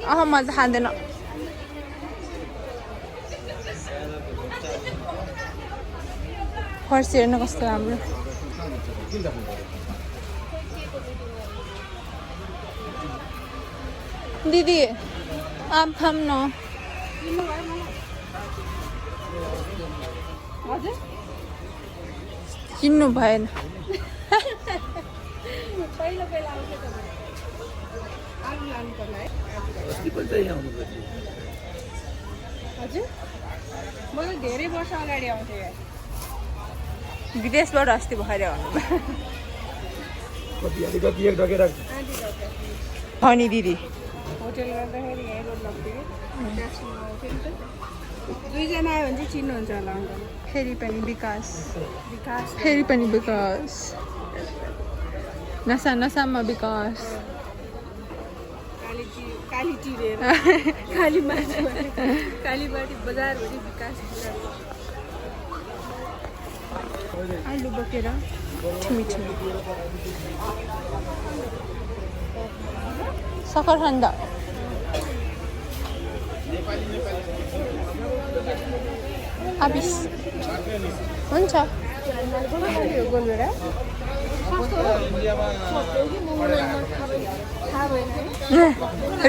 अह म त खाँदैन फर्सी हेर्नु कस्तो राम्रो दिदी आम खाम न चिन्नु भएन धेरै वर्ष अगाडि आउँथ्यो विदेशबाट अस्ति भएर नि दिदी होटेल गर्दाखेरि यहीँ रोड लाग्थ्यो कि दुईजना आयो भने चाहिँ चिन्नुहुन्छ होला अङ्कल फेरि पनि विकास विकास फेरि पनि विकास नसा नसामा विकास काली टिरेर काली मान्छे कालीबाटी बजारभरि विकास आलु बोकेर छिमी सक्खर खान्दा आबिस हुन्छ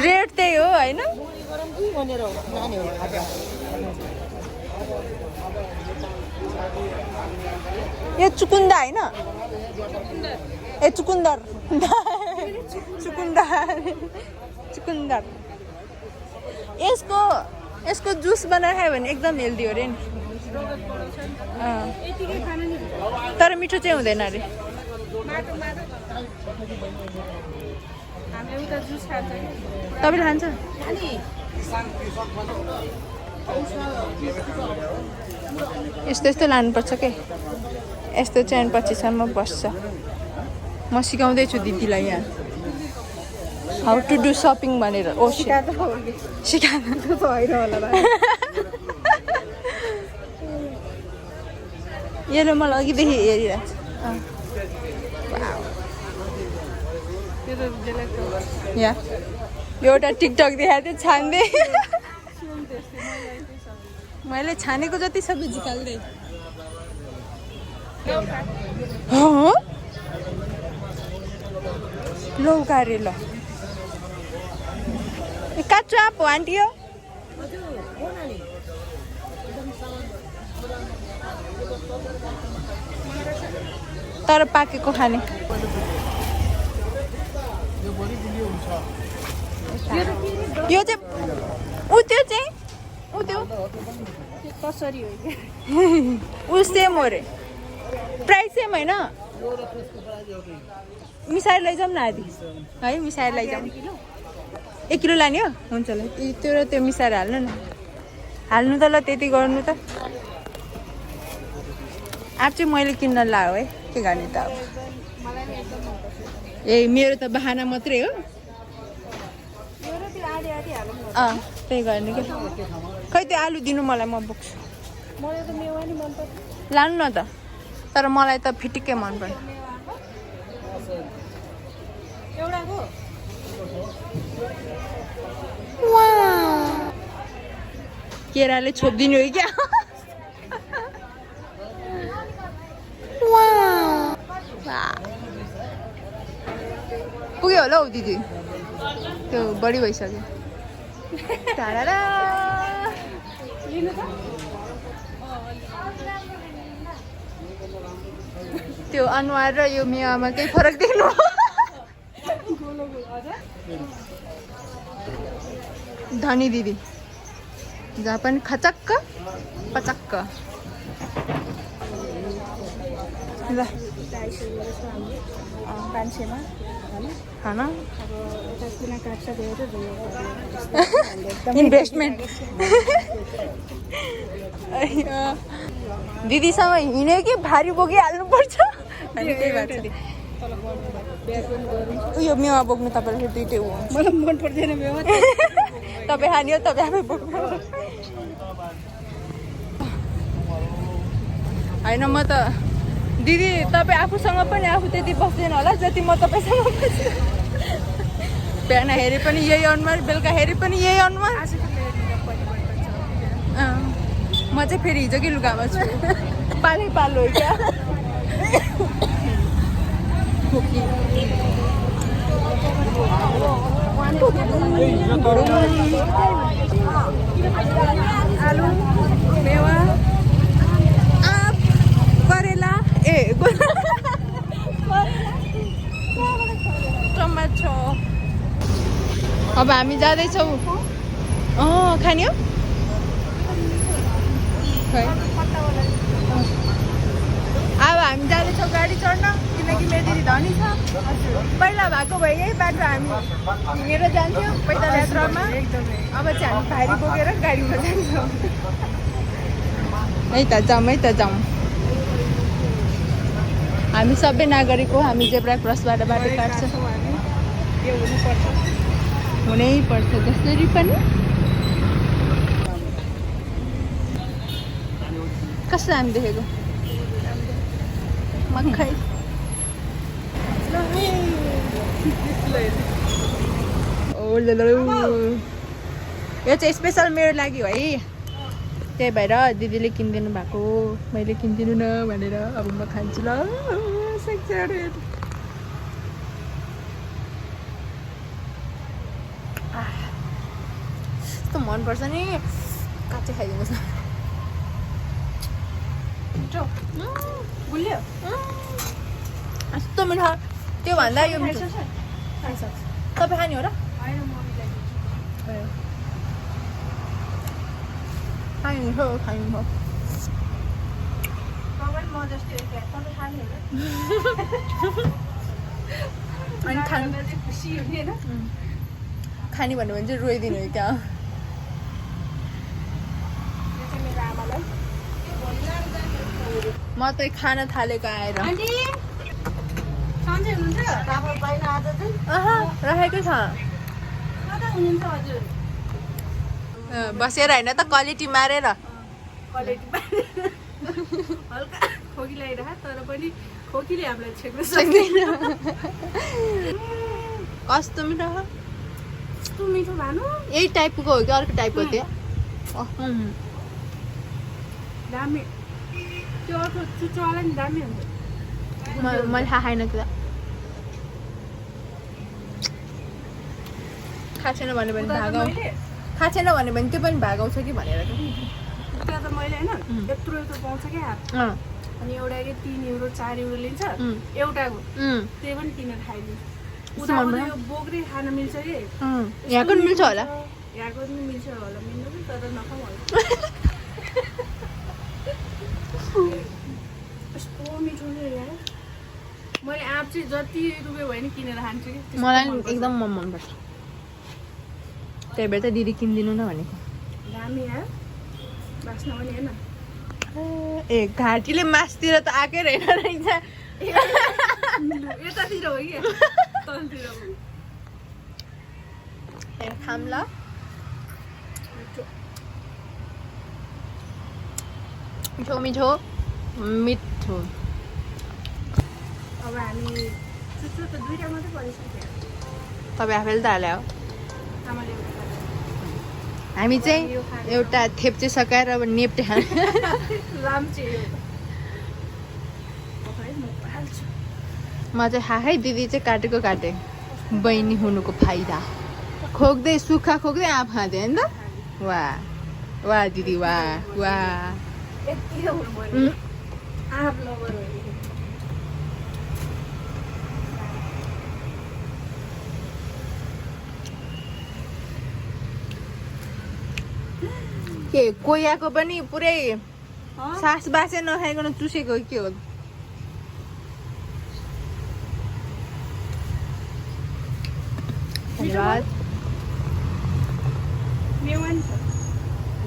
रेट त्यही हो होइन यो चुकुन्दा होइन ए चुकुन्दर चुकुन्दर यसको जुस बनाएर खायो भने एकदम हेल्दी हो अरे नि तर मिठो चाहिँ हुँदैन अरे तपाईँले खान्छ यस्तो लानुपर्छ के यस्तो चाहिँ पछिसम्म बस्छ म सिकाउँदैछु दिदीलाई यहाँ हाउ टु डु सपिङ भनेर ओ यसले मलाई अघिदेखि हेरिरहेको छ यहाँ एउटा टिकटक देखाएको थियो छान्दै मैले छानेको जति सबै झिकाल्दै लौका रे ल काँचो आँप हो आन्टी हो तर पाकेको खाने यो चाहिँ त्यो चाहिँ त्यो कसरी हो उ सेम हो रे प्राइस सेम होइन मिसाएर लैजाउँ न आदि है मिसाएर लैजाउँ 1 किलो लाने हो हुन्छ ल त्यो र त्यो मिसाएर हाल्नु न हाल्नु त ल त्यति गर्नु त आँप चाहिँ मैले किन्न लाग्यो है के गर्ने त अब ए मेरो त बहाना मात्रै हो त्यही गर्ने क्या खै त्यो आलु दिनु मलाई म बोक्छु लानु न त तर मलाई त फिटिक्कै मन पर्छ केराले छोपिदिनु हो क्या पुग्यो होला हौ दिदी त्यो बढी भइसक्यो त्यो अनुहार र यो मियामा केही फरक देख्नु धनी दिदी जहाँ पनि खचक्क पचक्क ल खाना इन्भेस्टमेन्ट दिदीसँग हिँड्यो कि भारी बोकिहाल्नुपर्छ अनि त्यही भएर उयो मेवा बोक्नु तपाईँलाई दुइटै हो मलाई मन पर्दैन मेवा तपाईँ खाने हो तपाईँ आफै बोक्नु होइन म त दिदी तपाईँ आफूसँग पनि आफू त्यति बस्दैन होला जति म तपाईँसँग बस्छु बिहान हेरे पनि यही अनुहार बेलुका हेरे पनि यही अनुहार म चाहिँ फेरि हिजोकै लुगामा छु पालै पालो हो क्या आलु मेवा आँप करेला टमाटो अब हामी जाँदैछौँ खाने हो अब हामी जाँदैछौँ गाडी चढ्न किनकि मेरो दिदी धनी छ पहिला भएको भए यही बाटो हामी हिँडेर जान्थ्यौँ पैदल यात्रामा अब चाहिँ हामी भारी बोकेर गाडीमा जान्छौँ है त जाउँ हामी सबै नागरिक हो हामी जेब्रा क्रसबाट बाटो काट्छ हुनै पर्छ जसरी पनि कस्तो हामी देखेको मखै यो चाहिँ स्पेसल मेरो लागि है त्यही भएर दिदीले किनिदिनु भएको मैले किनिदिनु न भनेर अब म खान्छु ल यस्तो मनपर्छ नि काँचै खाइदिनुहोस् न यस्तो मिठो त्योभन्दा यो मिठो तपाईँ खाने हो र खानु हो अनि खाने भन्यो भने चाहिँ रोइदिनु हो क्या म त खान थालेको आएर राखेकै छ बसेर होइन त क्वालिटी मारेर हल्का खोकिलाइरह तर पनि खोकीले हामीलाई छेक्न कस्तो मिठो कस्तो मिठो भानु यही टाइपको हो कि अर्को टाइपको थियो दामी त्यो अर्को चुच्चोवाला नि दामी हुन्छ मैले थाहा छैन त्यो थाहा छैन भन्यो भने भागाउ थाहा छैन भन्यो भने त्यो पनि भागाउँछ कि भनेर त्यहाँ त मैले होइन यत्रो यत्रो पाउँछ क्या अनि एउटा 3 युरो 4 युरो लिन्छ एउटाको त्यही पनि किनेर खाइदिन्छ उताको यो बोक्रे खान मिल्छ कि यहाँको पनि मिल्छ होला यहाँको पनि मिल्छ होला मिल्नु पनि तर नखाउँ होला यस्तो मिठो नि यार मैले आँप चाहिँ जति रुपियाँ भयो नि किनेर खान्छु कि मलाई एकदम मनपर्छ त्यही भएर त दिदी किनिदिनु न भनेको दामी यार बास्न पनि होइन ए घाँटीले मासतिर त आएकै रहेन रहेछ यतातिर हो कि तलतिर हो खाम ल मिठो मिठो मिठो अब हामी चुच्चो त 2टा मात्रै परिसक्यो तपाईँ आफैले त हाल्यो आमाले हामी चाहिँ एउटा थेप्चे सकाएर अब नेप्टे खाने म चाहिँ हाहै दिदी चाहिँ काटेको काटे बहिनी हुनुको फाइदा खोक्दै सुक्खा खोक्दै आँप खाँदै होइन त वाह वाह दिदी वाह वाह के कोयाको पनि पुरै सास बासे नखाइकन चुसेको के हो धन्यवाद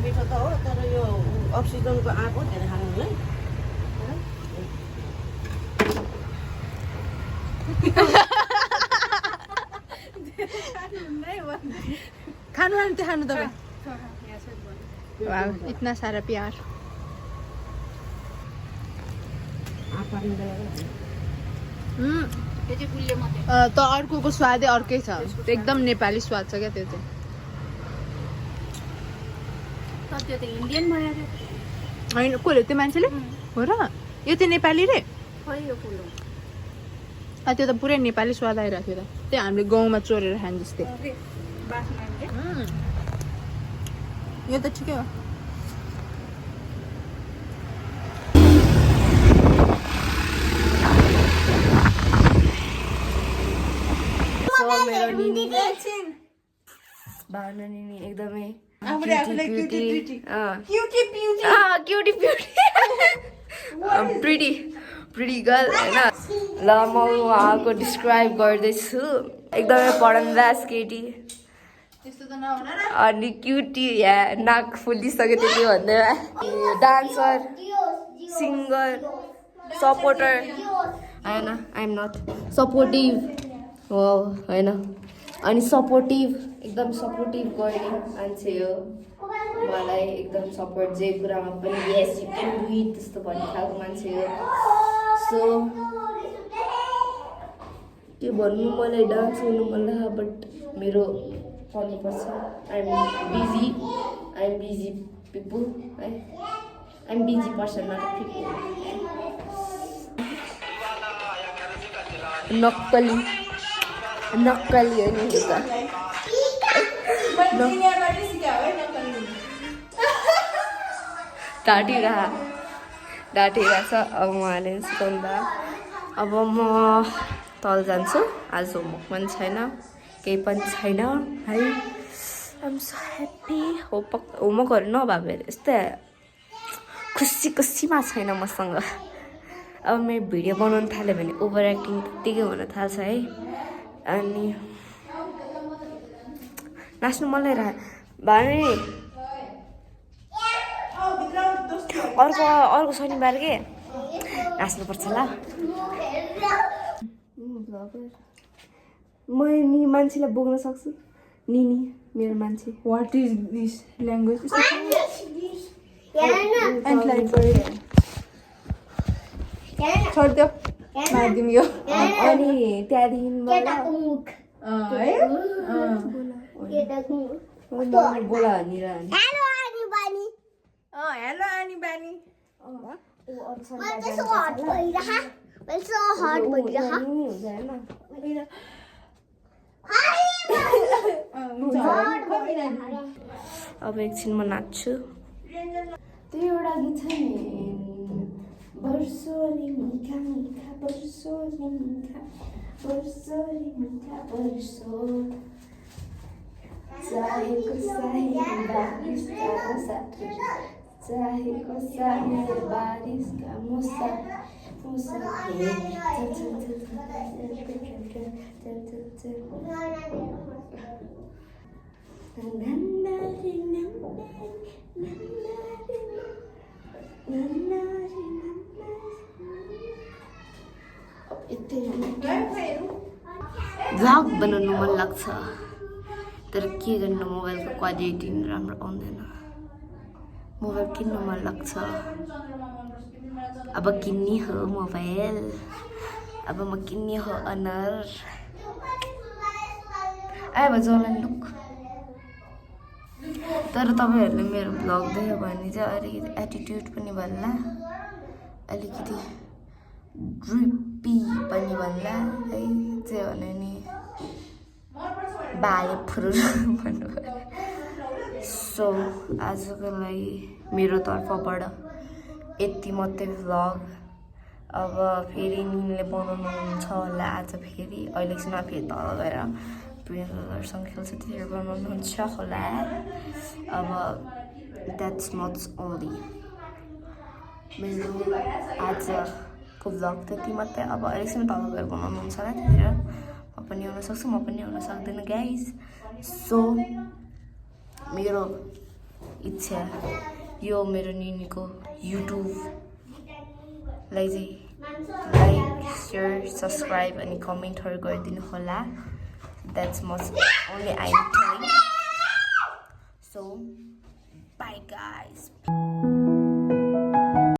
मिठो त हो तर यो अक्सिजनको आँप हो धेरै खानुलाई खानु खानु त्यो खानु तपाईँ वाह इतना सारा प्यार त्यो चाहिँ गुलियो मात्रै त अर्कोको स्वादै अर्कै छ त्यो एकदम नेपाली स्वाद छ क्या त्यो चाहिँ तर त्यो त इन्डियन भयो त्यो होइन कसले त्यो मान्छेले हो र यो चाहिँ नेपाली रे खै यो फुल हो त्यो त पुरै नेपाली स्वाद आइरहेको थियो त त्यो हामीले गाउँमा चोरेर खाने जस्तै बासमा यो त ठिकै हो भावना निनी एकदमै प्रिटी गर्ल होइन ल म उहाँको डिस्क्राइब गर्दैछु एकदमै पढन्दाज केटी अनि क्युटी या नाक फुलिसक्यो त्यति भन्दैमा डान्सर सिङ्गर सपोर्टर होइन आइएम नट सपोर्टिभ हो होइन अनि सपोर्टिभ एकदम सपोर्टिभ गर्ने मान्छे हो मलाई एकदम सपोर्ट जे कुरामा पनि yes you can do it त्यस्तो भन्ने खालको मान्छे हो सो के भन्नु मलाई डान्स गर्नु मन लाग्यो बट मेरो पढ्नुपर्छ आइएम बिजी पिपुल है I'm busy person not people नक्कली होइन यो त ढाँटिरहेको छ अब उहाँले सिकाउँदा अब म तल जान्छु आज होमवर्क पनि छैन केही पनि छैन है आइएम सो ह्याप्पी होमवर्कहरू नभए यस्तै खुसीमा छैन मसँग अब मेरो भिडियो बनाउनु थाल्यो भने ओभर एक्टिङ त्यत्तिकै हुन थाल्छ है अनि नाच्नु मन लागिरहेको भने अर्को शनिबार के नाच्नुपर्छ ल म नि मान्छेलाई बोक्न सक्छु निनी मेरो मान्छे वाट इज दिस ल्याङ्ग्वेज छोडिदियो मारिदिउँ यो अनि त्यहाँदेखि बोला हेलो आनी बानी अब एकछिन म नाच्छु त्यो एउटा गीत छ नि बर्सोली मिठा मिठा बर्सोली मिठा बर्सो चाहेको बारिसका मुसा भ्लग बनाउनु मन लाग्छ तर के गर्नु मोबाइलको क्वालिटी राम्रो आउँदैन मोबाइल किन्नु मन लाग्छ अब किन्ने हो मोबाइल अब म किन्ने हो अनर आयो जलन लुक तर तपाईँहरूले मेरो भ्लग देख्यो भने चाहिँ अलिकति एटिट्युड पनि भन्ला अलिकति ड्रिप्पी पनि भन्ला है चाहिँ भने नि बाले फुरुर भन्नुभयो सो आजको लागि मेरो तर्फबाट यति मात्रै भ्लग अब फेरि निनले बनाउनुहुन्छ होला आज फेरि अहिलेसम्म फेरि तल गएर प्रियङ्काहरूसँग खेल्छ त्यतिखेर बनाउनुहुन्छ होला अब द्याट्स मच ओन्ली मेरो आजको भ्लग त्यति मात्रै अब अहिलेसम्म तल गएर बनाउनुहुन्छ होला त्यतिखेर म पनि आउन सक्छु म पनि आउन सक्दैन गाइज सो मेरो इच्छा यो मेरो निनीको युट्युबलाई चाहिँ लाइक सेयर सब्सक्राइब अनि कमेन्टहरू गरिदिनु होला that's much only I am telling so bye guys